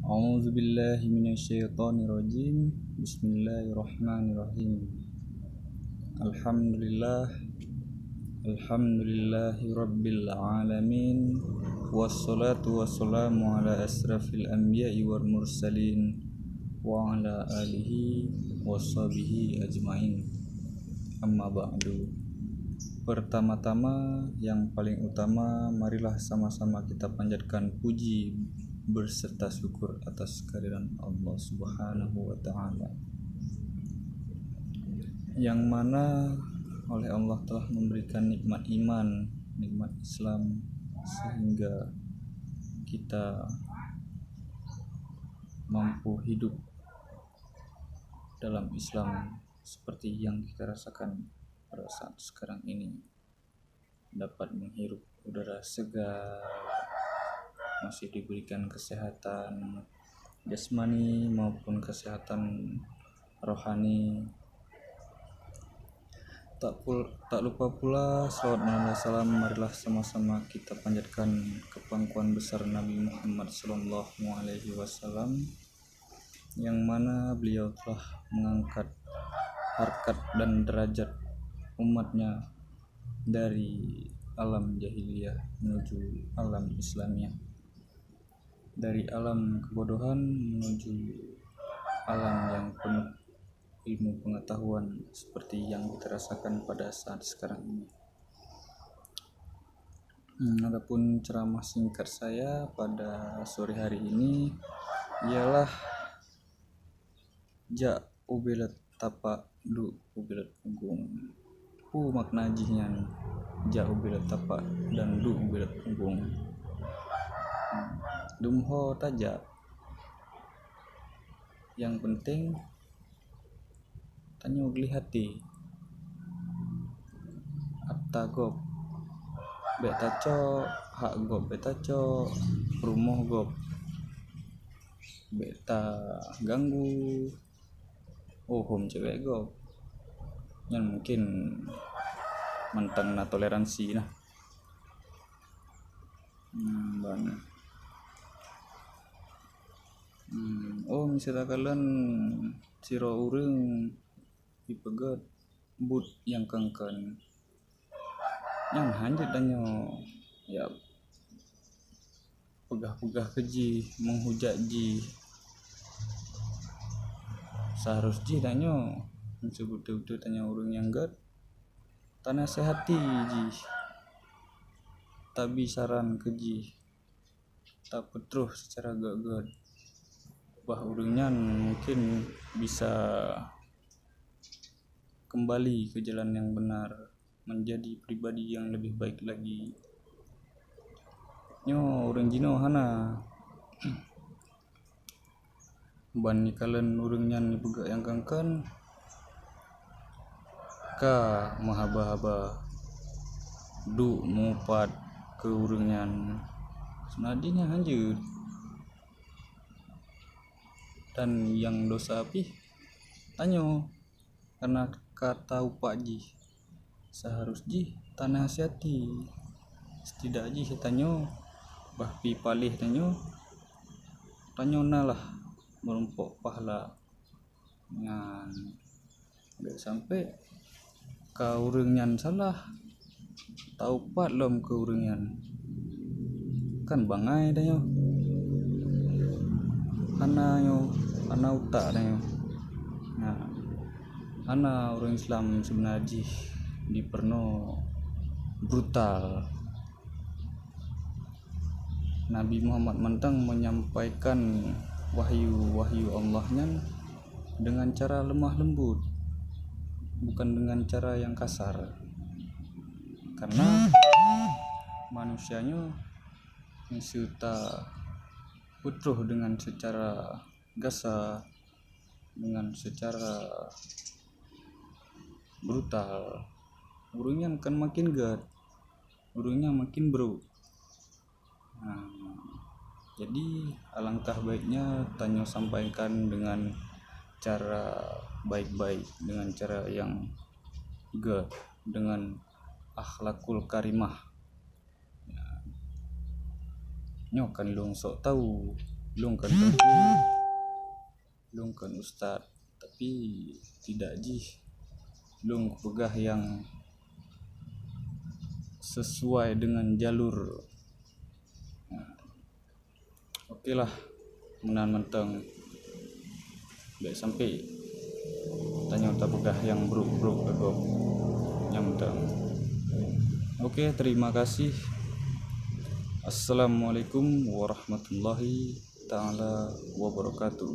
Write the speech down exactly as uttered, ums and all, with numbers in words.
A'udzubillahi minasyaitonirrajim. Bismillahirrahmanirrahim. Alhamdulillah. Alhamdulillahirabbil alamin. Wassalatu wassalamu ala asrafil anbiya'i wal mursalin wa ala alihi wa sahbihi ajmain. Amma ba'du. Pertama-tama, yang paling utama, marilah sama-sama kita panjatkan puji beserta syukur atas kehadiran Allah Subhanahu wa Ta'ala, yang mana oleh Allah telah memberikan nikmat iman, nikmat Islam, sehingga kita mampu hidup dalam Islam seperti yang kita rasakan pada saat sekarang ini, dapat menghirup udara segar, masih diberikan kesehatan jasmani maupun kesehatan rohani. Tak, pul- tak lupa pula, salawat dan salam marilah sama-sama kita panjatkan ke pangkuan besar Nabi Muhammad sallallahu alaihi wasallam, yang mana beliau telah mengangkat harkat dan derajat umatnya dari alam jahiliyah menuju alam Islamiah, dari alam kebodohan menuju alam yang penuh ilmu pengetahuan seperti yang kita rasakan pada saat sekarang ini. Hmm, adapun ceramah singkat saya pada sore hari ini ialah jak ubé le tapak, duek ubé le punggong. Peue makna jih nyan, jak ubé le tapak dan duek ubé le punggong? Hmm, dum ho tajak. Nyang penting, tanyoe gleh até. Atra gob, bék tacok, hak gob bék tacok, rumoh gob bék taganggu, oh, hom cewek gob. Nyan mungkin mantong na toleransi nah. Hmm, bana. Hmm, oh, misalkan sidroe ureuëng jipeugét buet nyang kon-kon, nyan hanjeuet tanyoe, ya, peugah-peugah keu jih, menghujat jih. Seharus jih tanyoe, meuseubeutôi-beutôi tanyoe ureuëng nyang gét, tanasehati jih, tabi saran keu jih, tapeutroh seucara gét-gét, bah ureuëng nyan mungkin bisa kembali ke jalan yang benar, menjadi pribadi yang lebih baik lagi. Nyoe ureuëng jinoe hana. Ban jikalon ureuëng nyan jipeugét nyang kon-kon, ka meuhaba-haba, duek mupat keu ureuëng nyan. Seunadin nyan hanjeuet. Dan nyang dosa pih tanyoe, karena ka taupat jih. Seharus jih tanasehati. Setidak jih tanyoe, bah pi paléh tanyoe, tanyoe na lah meurumpok pahala. Nyan, bék sampai ka ureuëng nyan salah, taupat lom keu ureuëng nyan. Kan bangai tanyoe. Hana nyoe, hana utak tanyoe. Nah, hana ureuëng Islam seubeuna jih jipeurunoe brutal. Nabi Muhammad mantong menyampaikan wahyu-wahyu Allah nyan dengan cara lemah lembut, bukan dengan cara yang kasar. Karena manusia nyoe meuseuta peutroh dengan secara gasa, dengan secara brutal, ureuëng nyan kan makin gét, ureuëng nyan makin brok. Nah, jadi alangkah baiknya tanyoe sampaikan dengan cara baik-baik, dengan cara yang gét, dengan akhlakul karimah. Ya. Nyoe kan lôn sok tahu. Lôn kan teungku, lôn kan ustaz, tapi tidak jih lôn peugah nyang sesuai dengan jalur. Oke lah, meunan mantong. Bèk sampai tanyoe tapeugah nyang brok-brok lagèe nyan mantong. Oke, terima kasih. Assalamualaikum warahmatullahi taala wabarakatuh.